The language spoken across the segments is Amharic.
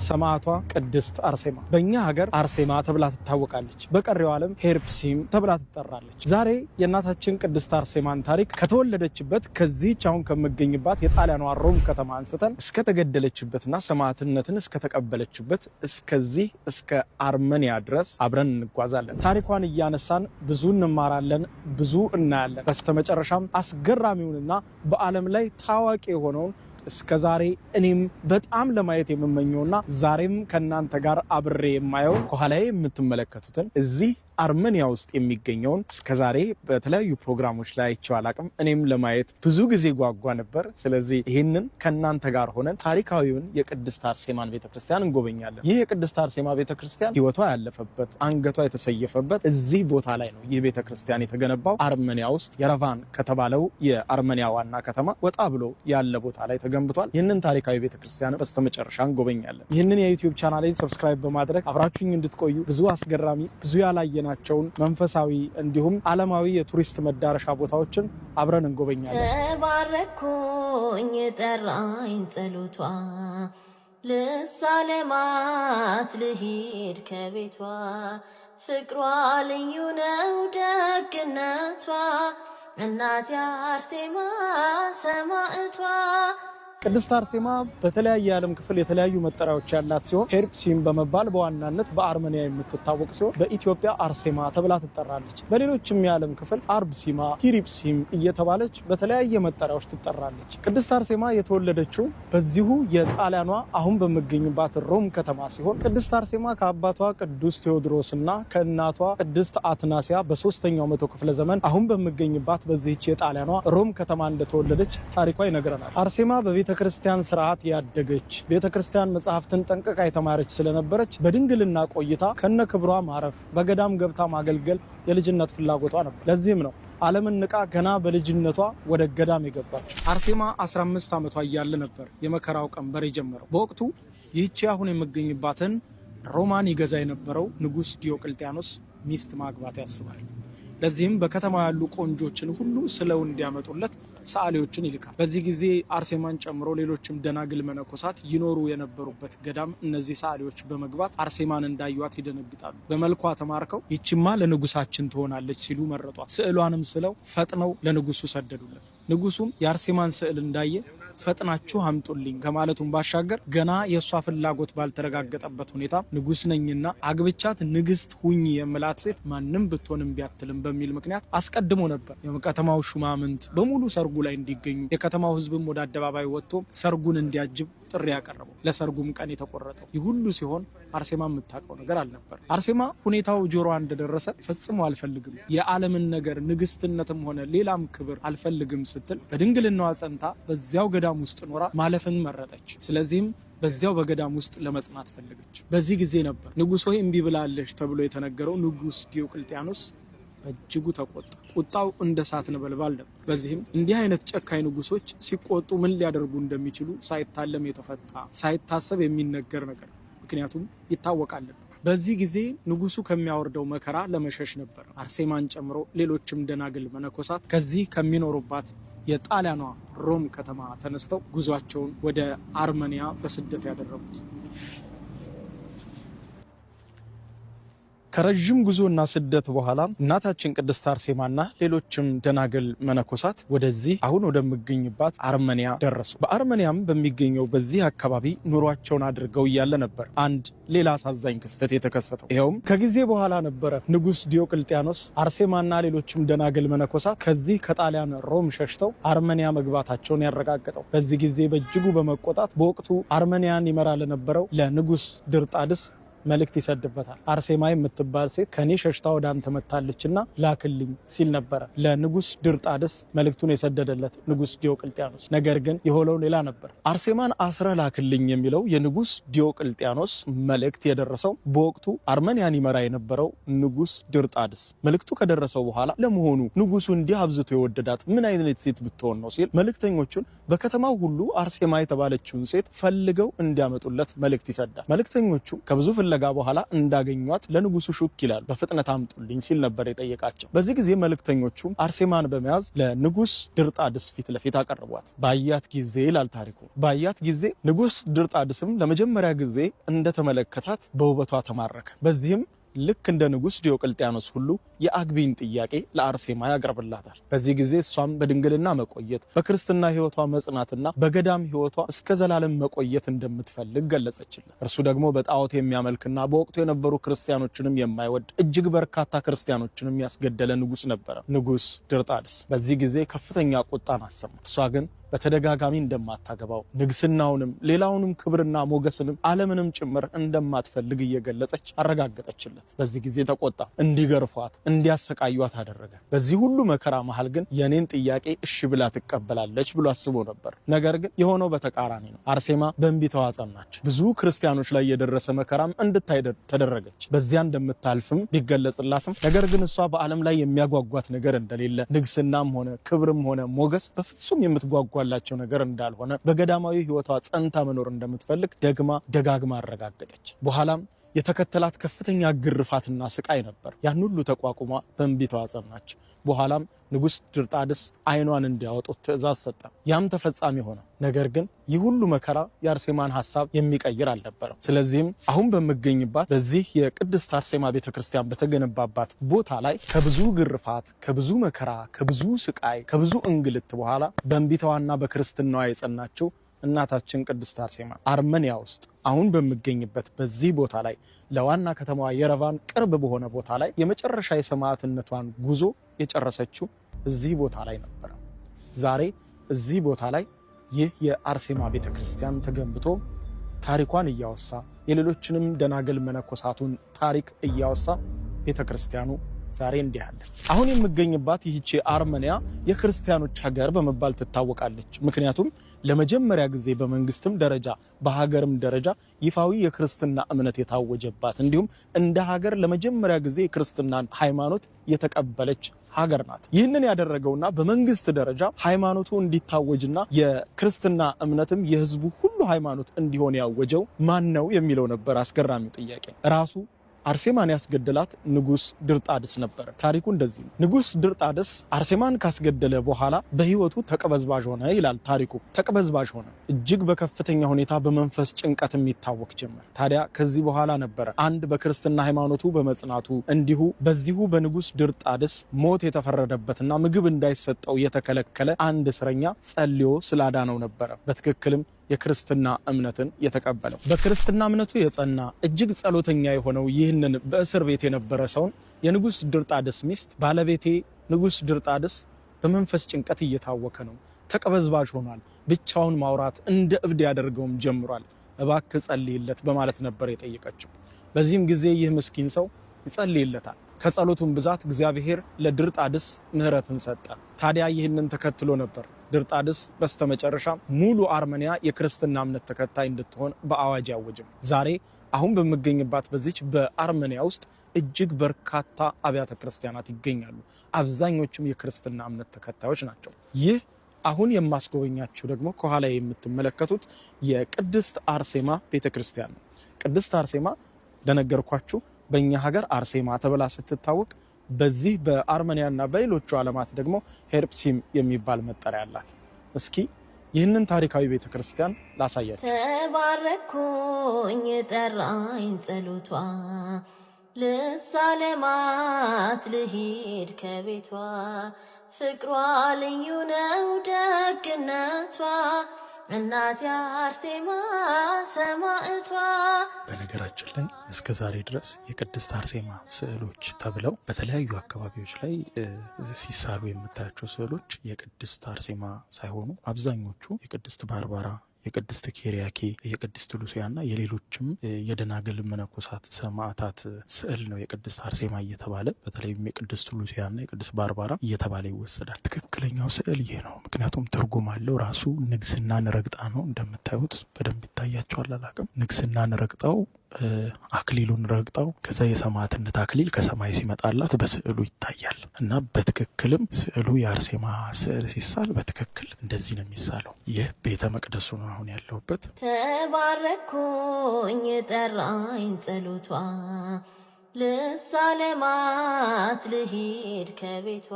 ሰማዕቷ ቅድስት አርሴማ በእኛ ሀገር አርሴማ ተብላ ትታወቃለች። በቀሪው ዓለም ሄርፕሲም ተብላ ትጠራለች። ዛሬ የእናታችን ቅድስት አርሴማን ታሪክ ከተወለደችበት ከዚህች አሁን ከምገኝባት የጣሊያኗ ሮም ከተማ አንስተን እስከተገደለችበትና ሰማዕትነትን እስከተቀበለችበት እስከዚህ እስከ አርመኒያ ድረስ አብረን እንጓዛለን። ታሪኳን እያነሳን ብዙ እንማራለን፣ ብዙ እናያለን። በስተመጨረሻም አስገራሚውንና በዓለም ላይ ታዋቂ የሆነውን እስከ ዛሬ እኔም በጣም ለማየት የምመኘውና ዛሬም ከእናንተ ጋር አብሬ የማየው ከኋላዬ የምትመለከቱትን እዚህ አርመኒያ ውስጥ የሚገኘውን እስከ ዛሬ በተለያዩ ፕሮግራሞች ላይ አይቼው አላቅም። እኔም ለማየት ብዙ ጊዜ ጓጓ ነበር። ስለዚህ ይህንን ከእናንተ ጋር ሆነን ታሪካዊውን የቅድስት አርሴማን ቤተክርስቲያን እንጎበኛለን። ይህ የቅድስት አርሴማ ቤተክርስቲያን ሕይወቷ ያለፈበት አንገቷ የተሰየፈበት እዚህ ቦታ ላይ ነው። ይህ ቤተክርስቲያን የተገነባው አርመኒያ ውስጥ የረቫን ከተባለው የአርመኒያ ዋና ከተማ ወጣ ብሎ ያለ ቦታ ላይ ተገንብቷል። ይህንን ታሪካዊ ቤተክርስቲያን በስተመጨረሻ እንጎበኛለን። ይህንን የዩቲዩብ ቻናሌን subscribe በማድረግ አብራችሁኝ እንድትቆዩ ብዙ አስገራሚ ብዙ ያላየናቸውን መንፈሳዊ እንዲሁም ዓለማዊ የቱሪስት መዳረሻ ቦታዎችን አብረን እንጎበኛለን። ተባረኩኝ ጠራኝ ጸሎቷ ልሳለማት ልሂድ ከቤቷ ፍቅሯ ልዩ ነው ደግነቷ እናቴ አርሴማ ሰማዕቷ። ቅድስት አርሴማ በተለያየ የዓለም ክፍል የተለያዩ መጠሪያዎች ያላት ሲሆን ሄርፕሲም በመባል በዋናነት በአርመኒያ የምትታወቅ ሲሆን በኢትዮጵያ አርሴማ ተብላ ትጠራለች። በሌሎችም የዓለም ክፍል አርብሲማ፣ ሂሪፕሲም እየተባለች በተለያየ መጠሪያዎች ትጠራለች። ቅድስት አርሴማ የተወለደችው በዚሁ የጣሊያኗ አሁን በምገኝባት ሮም ከተማ ሲሆን ቅድስት አርሴማ ከአባቷ ቅዱስ ቴዎድሮስ እና ከእናቷ ቅድስት አትናሲያ በ3ኛው መቶ ክፍለ ዘመን አሁን በምገኝባት በዚህች የጣሊያኗ ሮም ከተማ እንደተወለደች ታሪኳ ይነግረናል። አርሴማ በቤተ ክርስቲያን ስርዓት ያደገች፣ ቤተ ክርስቲያን መጽሐፍትን ጠንቅቃ የተማረች ስለነበረች በድንግልና ቆይታ ከነ ክብሯ ማረፍ፣ በገዳም ገብታ ማገልገል የልጅነት ፍላጎቷ ነበር። ለዚህም ነው ዓለምን ንቃ ገና በልጅነቷ ወደ ገዳም የገባች። አርሴማ 15 ዓመቷ እያለ ነበር የመከራው ቀንበር የጀመረው። በወቅቱ ይህቺ አሁን የምገኝባትን ሮማን ይገዛ የነበረው ንጉሥ ዲዮቅልጥያኖስ ሚስት ማግባት ያስባል። ለዚህም በከተማ ያሉ ቆንጆችን ሁሉ ስለው እንዲያመጡለት ሰዓሊዎችን ይልካል። በዚህ ጊዜ አርሴማን ጨምሮ ሌሎችም ደናግል መነኮሳት ይኖሩ የነበሩበት ገዳም እነዚህ ሰዓሊዎች በመግባት አርሴማን እንዳዩዋት ይደነግጣሉ። በመልኳ ተማርከው ይችማ ለንጉሳችን ትሆናለች ሲሉ መረጧት። ስዕሏንም ስለው ፈጥነው ለንጉሱ ሰደዱለት። ንጉሱም የአርሴማን ስዕል እንዳየ ፈጥናችሁ አምጡልኝ ከማለቱም ባሻገር ገና የእሷ ፍላጎት ባልተረጋገጠበት ሁኔታ ንጉስ ነኝና አግብቻት ንግስት ሁኚ የምላት ሴት ማንም ብትሆን እምቢ አትልም በሚል ምክንያት አስቀድሞ ነበር የከተማው ሹማምንት በሙሉ ሰርጉ ላይ እንዲገኙ፣ የከተማው ሕዝብም ወደ አደባባይ ወጥቶ ሰርጉን እንዲያጅብ ጥሪ ያቀረበው። ለሰርጉም ቀን የተቆረጠው። ይህ ሁሉ ሲሆን አርሴማ የምታውቀው ነገር አልነበር። አርሴማ ሁኔታው ጆሮዋ እንደደረሰ ፈጽሞ አልፈልግም፣ የዓለምን ነገር ንግስትነትም ሆነ ሌላም ክብር አልፈልግም ስትል በድንግልናዋ ጸንታ በዚያው ገዳም ውስጥ ኖራ ማለፍን መረጠች። ስለዚህም በዚያው በገዳም ውስጥ ለመጽናት ፈለገች። በዚህ ጊዜ ነበር ንጉሥ ሆይ እምቢ ብላለች ተብሎ የተነገረው ንጉሥ ዲዮቅልጥያኖስ በእጅጉ ተቆጣ። ቁጣው እንደ እሳት ነበልባል ነበር። በዚህም እንዲህ አይነት ጨካኝ ንጉሶች ሲቆጡ ምን ሊያደርጉ እንደሚችሉ ሳይታለም የተፈታ ሳይታሰብ የሚነገር ነገር፣ ምክንያቱም ይታወቃል። በዚህ ጊዜ ንጉሱ ከሚያወርደው መከራ ለመሸሽ ነበር አርሴማን ጨምሮ ሌሎችም ደናግል መነኮሳት ከዚህ ከሚኖሩባት የጣሊያኗ ሮም ከተማ ተነስተው ጉዟቸውን ወደ አርመኒያ በስደት ያደረጉት። ከረዥም ጉዞና ስደት በኋላ እናታችን ቅድስት አርሴማና ሌሎችም ደናግል መነኮሳት ወደዚህ አሁን ወደሚገኝባት አርመኒያ ደረሱ። በአርመኒያም በሚገኘው በዚህ አካባቢ ኑሯቸውን አድርገው እያለ ነበር አንድ ሌላ አሳዛኝ ክስተት የተከሰተው። ይኸውም ከጊዜ በኋላ ነበረ ንጉሥ ዲዮቅልጥያኖስ አርሴማና ሌሎችም ደናግል መነኮሳት ከዚህ ከጣሊያን ሮም ሸሽተው አርመኒያ መግባታቸውን ያረጋገጠው። በዚህ ጊዜ በእጅጉ በመቆጣት በወቅቱ አርመኒያን ይመራ ለነበረው ለንጉሥ ድርጣድስ መልእክት ይሰድበታል። አርሴማ የምትባል ሴት ከኔ ሸሽታ ወደ አንተ መጥታለችና ላክልኝ ሲል ነበረ ለንጉስ ድርጣድስ መልእክቱን የሰደደለት ንጉስ ዲዮቅልጥያኖስ። ነገር ግን የሆነው ሌላ ነበር። አርሴማን አስረህ ላክልኝ የሚለው የንጉስ ዲዮቅልጥያኖስ መልእክት የደረሰው በወቅቱ አርመኒያን ይመራ የነበረው ንጉስ ድርጣድስ። መልእክቱ ከደረሰው በኋላ ለመሆኑ ንጉሱ እንዲህ አብዝቶ የወደዳት ምን አይነት ሴት ብትሆን ነው ሲል መልእክተኞቹን በከተማው ሁሉ አርሴማ የተባለችውን ሴት ፈልገው እንዲያመጡለት መልእክት ይሰዳል። መልእክተኞቹ ከብዙ ፍለጋ ፍለጋ በኋላ እንዳገኟት ለንጉሱ ሹክ ይላል። በፍጥነት አምጡልኝ ሲል ነበር የጠየቃቸው። በዚህ ጊዜ መልእክተኞቹ አርሴማን በመያዝ ለንጉስ ድርጣድስ ፊት ለፊት አቀረቧት። ባያት ጊዜ ይላል ታሪኩ፣ ባያት ጊዜ ንጉስ ድርጣድስም ለመጀመሪያ ጊዜ እንደተመለከታት በውበቷ ተማረከ። በዚህም ልክ እንደ ንጉስ ዲዮቅልጥያኖስ ሁሉ የአግቢኝ ጥያቄ ለአርሴማ ያቀርብላታል። በዚህ ጊዜ እሷም በድንግልና መቆየት፣ በክርስትና ሕይወቷ መጽናትና በገዳም ሕይወቷ እስከ ዘላለም መቆየት እንደምትፈልግ ገለጸችለት። እርሱ ደግሞ በጣዖት የሚያመልክና በወቅቱ የነበሩ ክርስቲያኖችንም የማይወድ እጅግ በርካታ ክርስቲያኖችንም ያስገደለ ንጉስ ነበረ፣ ንጉስ ድርጣድስ። በዚህ ጊዜ ከፍተኛ ቁጣን አሰማ። እሷ ግን በተደጋጋሚ እንደማታገባው ንግስናውንም ሌላውንም ክብርና ሞገስንም ዓለምንም ጭምር እንደማትፈልግ እየገለጸች አረጋገጠችለት። በዚህ ጊዜ ተቆጣ፣ እንዲገርፏት እንዲያሰቃዩት አደረገ። በዚህ ሁሉ መከራ መሃል ግን የኔን ጥያቄ እሺ ብላ ትቀበላለች ብሎ አስቦ ነበር። ነገር ግን የሆነው በተቃራኒ ነው። አርሴማ በእንቢታዋ ጸናች። ብዙ ክርስቲያኖች ላይ የደረሰ መከራም እንድታይ ተደረገች። በዚያ እንደምታልፍም ቢገለጽላትም ነገር ግን እሷ በዓለም ላይ የሚያጓጓት ነገር እንደሌለ ንግስናም ሆነ ክብርም ሆነ ሞገስ በፍጹም የምትጓጓላቸው ነገር እንዳልሆነ በገዳማዊ ሕይወቷ ጸንታ መኖር እንደምትፈልግ ደግማ ደጋግማ አረጋገጠች። በኋላም የተከተላት ከፍተኛ ግርፋትና ስቃይ ነበር። ያን ሁሉ ተቋቁማ በእንቢታዋ ጸናች። በኋላም ንጉስ ድርጣድስ ዓይኗን እንዲያወጡት ትእዛዝ ሰጠ። ያም ተፈጻሚ ሆነ። ነገር ግን ይህ ሁሉ መከራ የአርሴማን ሀሳብ የሚቀይር አልነበረም። ስለዚህም አሁን በምገኝባት በዚህ የቅድስት አርሴማ ቤተክርስቲያን በተገነባባት ቦታ ላይ ከብዙ ግርፋት፣ ከብዙ መከራ፣ ከብዙ ስቃይ፣ ከብዙ እንግልት በኋላ በእንቢታዋና በክርስትናዋ የጸናችው እናታችን ቅድስት አርሴማ አርመኒያ ውስጥ አሁን በምገኝበት በዚህ ቦታ ላይ ለዋና ከተማዋ የረቫን ቅርብ በሆነ ቦታ ላይ የመጨረሻ የሰማዕትነቷን ጉዞ የጨረሰችው እዚህ ቦታ ላይ ነበረ። ዛሬ እዚህ ቦታ ላይ ይህ የአርሴማ ቤተክርስቲያን ተገንብቶ ታሪኳን እያወሳ የሌሎችንም ደናግል መነኮሳቱን ታሪክ እያወሳ ቤተክርስቲያኑ ዛሬ እንዲህ አለ። አሁን የምገኝባት ይህቺ አርመኒያ የክርስቲያኖች ሀገር በመባል ትታወቃለች። ምክንያቱም ለመጀመሪያ ጊዜ በመንግስትም ደረጃ በሀገርም ደረጃ ይፋዊ የክርስትና እምነት የታወጀባት እንዲሁም እንደ ሀገር ለመጀመሪያ ጊዜ የክርስትናን ሃይማኖት የተቀበለች ሀገር ናት። ይህንን ያደረገውና በመንግስት ደረጃ ሃይማኖቱ እንዲታወጅና የክርስትና እምነትም የህዝቡ ሁሉ ሃይማኖት እንዲሆን ያወጀው ማን ነው የሚለው ነበር አስገራሚው ጥያቄ። ራሱ አርሴማን ያስገደላት ንጉስ ድርጣድስ ነበር። ታሪኩ እንደዚህ ነው። ንጉስ ድርጣድስ አርሴማን ካስገደለ በኋላ በህይወቱ ተቅበዝባዥ ሆነ ይላል ታሪኩ። ተቅበዝባዥ ሆነ። እጅግ በከፍተኛ ሁኔታ በመንፈስ ጭንቀት የሚታወቅ ጀመር። ታዲያ ከዚህ በኋላ ነበረ አንድ በክርስትና ሃይማኖቱ በመጽናቱ እንዲሁ በዚሁ በንጉስ ድርጣድስ ሞት የተፈረደበትና ምግብ እንዳይሰጠው የተከለከለ አንድ እስረኛ ጸልዮ ስላዳነው ነበረ። በትክክልም የክርስትና እምነትን የተቀበለው። በክርስትና እምነቱ የጸና እጅግ ጸሎተኛ የሆነው ይህንን በእስር ቤት የነበረ ሰውን የንጉስ ድርጣድስ ሚስት ባለቤቴ ንጉስ ድርጣድስ በመንፈስ ጭንቀት እየታወከ ነው፣ ተቅበዝባዥ ሆኗል፣ ብቻውን ማውራት እንደ እብድ ያደርገውም ጀምሯል፣ እባክህ ጸልይለት በማለት ነበር የጠየቀችው። በዚህም ጊዜ ይህ ምስኪን ሰው ይጸልይለታል። ከጸሎቱም ብዛት እግዚአብሔር ለድርጣድስ ምሕረትን ሰጠ። ታዲያ ይህንን ተከትሎ ነበር ድርጣድስ በስተመጨረሻ ሙሉ አርመኒያ የክርስትና እምነት ተከታይ እንድትሆን በአዋጅ ያወጀው። ዛሬ አሁን በምገኝባት በዚች በአርመኒያ ውስጥ እጅግ በርካታ አብያተ ክርስቲያናት ይገኛሉ። አብዛኞቹም የክርስትና እምነት ተከታዮች ናቸው። ይህ አሁን የማስጎበኛችሁ ደግሞ ከኋላ የምትመለከቱት የቅድስት አርሴማ ቤተክርስቲያን ነው። ቅድስት አርሴማ እንደነገርኳችሁ በእኛ ሀገር አርሴማ ተብላ ስትታወቅ በዚህ በአርመኒያና በሌሎቹ ዓለማት ደግሞ ሄርፕሲም የሚባል መጠሪያ አላት። እስኪ ይህንን ታሪካዊ ቤተክርስቲያን ላሳያችሁ። ተባረኩኝ ጠራኝ ጸሎቷ ልሳለማት ልሂድ ከቤቷ ፍቅሯ ልዩ ነው ደግነቷ እናቴ አርሴማ ሰማዕቷ። በነገራችን ላይ እስከ ዛሬ ድረስ የቅድስት አርሴማ ስዕሎች ተብለው በተለያዩ አካባቢዎች ላይ ሲሳሉ የምታያቸው ስዕሎች የቅድስት አርሴማ ሳይሆኑ አብዛኞቹ የቅድስት ባርባራ፣ የቅድስት ኬሪያኬ፣ የቅድስት ሉሲያ እና የሌሎችም የደናግል መነኮሳት ሰማዕታት ስዕል ነው የቅድስት አርሴማ እየተባለ በተለይም የቅድስት ሉሲያ እና የቅድስት ባርባራ እየተባለ ይወሰዳል። ትክክለኛው ስዕል ይህ ነው። ምክንያቱም ትርጉም አለው። ራሱ ንግስናን ረግጣ ነው። እንደምታዩት በደንብ ይታያቸዋል። አላቅም ንግስናን ረግጠው አክሊሉን ረግጠው ከዛ የሰማዕትነት አክሊል ከሰማይ ሲመጣላት በስዕሉ ይታያል እና በትክክልም ስዕሉ የአርሴማ ስዕል ሲሳል በትክክል እንደዚህ ነው የሚሳለው። ይህ ቤተ መቅደሱ ነው አሁን ያለሁበት። ተባረኩኝ ጠራኝ ጸሎቷ ልሳለማት ልሂድ ከቤቷ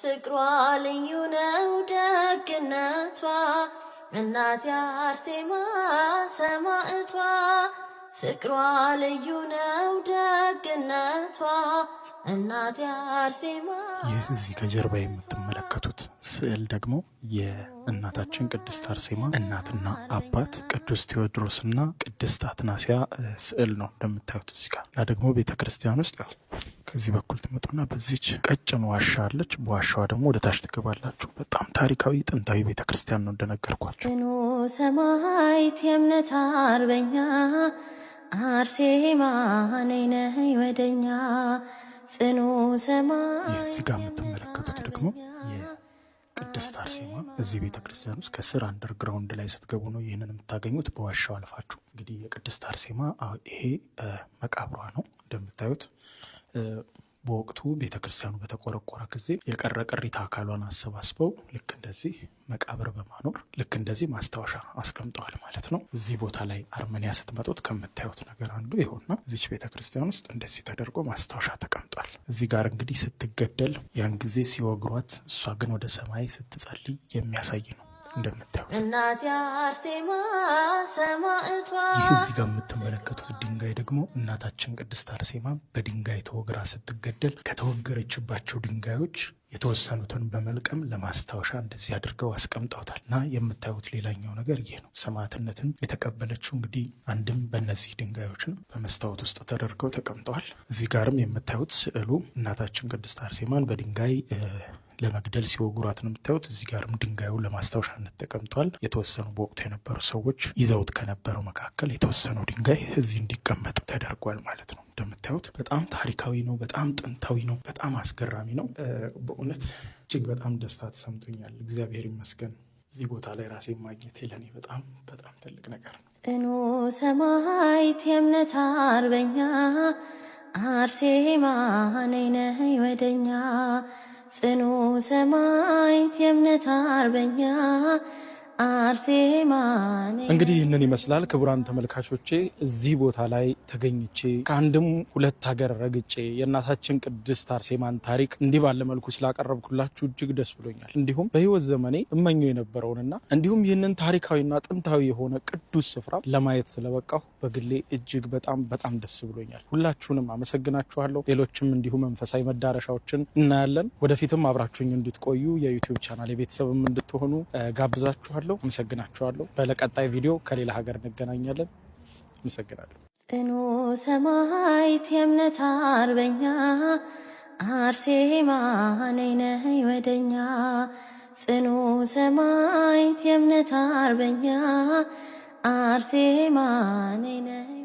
ፍቅሯ ልዩ ነው ደግነቷ እናቴ አርሴማ ሰማዕቷ ፍቅሯ ልዩ ነው ደግነቷ እናቴ አርሴማ። ይህ እዚህ ከጀርባ የምትመለከቱት ስዕል ደግሞ የእናታችን ቅድስት አርሴማ እናትና አባት ቅዱስ ቴዎድሮስና ቅድስት አትናሲያ ስዕል ነው እንደምታዩት እዚህ ጋር። እና ደግሞ ቤተ ክርስቲያን ውስጥ ከዚህ በኩል ትመጡና በዚች ቀጭን ዋሻ አለች። በዋሻዋ ደግሞ ወደ ታች ትገባላችሁ። በጣም ታሪካዊ ጥንታዊ ቤተ ክርስቲያን ነው እንደነገርኳችሁ። ጽኑ ሰማዕት የእምነት አርበኛ አርሴማ ነይ ነይ ወደኛ ጽኑ ሰማዕት። ይህ እዚህ ጋር የምትመለከቱት ደግሞ የቅድስት አርሴማ እዚህ ቤተ ክርስቲያን ውስጥ ከስር underground ላይ ስትገቡ ነው ይህንን የምታገኙት። በዋሻው አልፋችሁ እንግዲህ የቅድስት አርሴማ ይሄ መቃብሯ ነው እንደምታዩት። በወቅቱ ቤተ ክርስቲያኑ በተቆረቆረ ጊዜ የቀረ ቅሪተ አካሏን አሰባስበው ልክ እንደዚህ መቃብር በማኖር ልክ እንደዚህ ማስታወሻ አስቀምጠዋል ማለት ነው። እዚህ ቦታ ላይ አርመኒያ ስትመጡት ከምታዩት ነገር አንዱ ይኸውና እዚች ቤተ ክርስቲያን ውስጥ እንደዚህ ተደርጎ ማስታወሻ ተቀምጧል። እዚህ ጋር እንግዲህ ስትገደል ያን ጊዜ ሲወግሯት፣ እሷ ግን ወደ ሰማይ ስትጸልይ የሚያሳይ ነው እንደምታዩት። እናቴ አርሴማ ሰማዕቷ። ይህ እዚህ ጋር የምትመለከቱት ድንጋይ ደግሞ እናታችን ቅድስት አርሴማ በድንጋይ ተወግራ ስትገደል ከተወገረችባቸው ድንጋዮች የተወሰኑትን በመልቀም ለማስታወሻ እንደዚህ አድርገው አስቀምጠውታል። እና የምታዩት ሌላኛው ነገር ይህ ነው። ሰማዕትነትን የተቀበለችው እንግዲህ አንድም በእነዚህ ድንጋዮች ነው፣ በመስታወት ውስጥ ተደርገው ተቀምጠዋል። እዚህ ጋርም የምታዩት ስዕሉ እናታችን ቅድስት አርሴማን በድንጋይ ለመግደል ሲወግሯት ነው የምታዩት። እዚህ ጋርም ድንጋዩ ለማስታወሻነት ተቀምጧል። የተወሰኑ በወቅቱ የነበሩ ሰዎች ይዘውት ከነበረው መካከል የተወሰነው ድንጋይ እዚህ እንዲቀመጥ ተደርጓል ማለት ነው። እንደምታዩት በጣም ታሪካዊ ነው። በጣም ጥንታዊ ነው። በጣም አስገራሚ ነው። በእውነት እጅግ በጣም ደስታ ተሰምቶኛል። እግዚአብሔር ይመስገን። እዚህ ቦታ ላይ ራሴን ማግኘቴ ለእኔ በጣም በጣም ትልቅ ነገር ነው። ጽኑ ሰማዕት የእምነት አርበኛ አርሴማ ነይ ነይ ወደኛ ጽኑ ሰማዕት የእምነት አርበኛ አርሴማ ነይ። እንግዲህ ይህንን ይመስላል ክቡራን ተመልካቾቼ፣ እዚህ ቦታ ላይ ተገኝቼ ከአንድም ሁለት ሀገር ረግጬ የእናታችን ቅድስት አርሴማን ታሪክ እንዲህ ባለ መልኩ ስላቀረብኩላችሁ እጅግ ደስ ብሎኛል። እንዲሁም በሕይወት ዘመኔ እመኘው የነበረውንና እንዲሁም ይህንን ታሪካዊና ጥንታዊ የሆነ ቅዱስ ስፍራ ለማየት ስለበቃሁ በግሌ እጅግ በጣም በጣም ደስ ብሎኛል። ሁላችሁንም አመሰግናችኋለሁ። ሌሎችም እንዲሁ መንፈሳዊ መዳረሻዎችን እናያለን። ወደፊትም አብራችሁኝ እንድትቆዩ የ YouTube channel የቤተሰብም እንድትሆኑ ጋብዛችኋለሁ። አመሰግናችኋለሁ። በለቀጣይ ቪዲዮ ከሌላ ሀገር እንገናኛለን። አመሰግናለሁ። ጽኑ ሰማዕት የእምነት አርበኛ አርሴማ ነይ ነይ ወደኛ ጽኑ ሰማዕት የእምነት አርበኛ አርሴማ ነይ ነይ።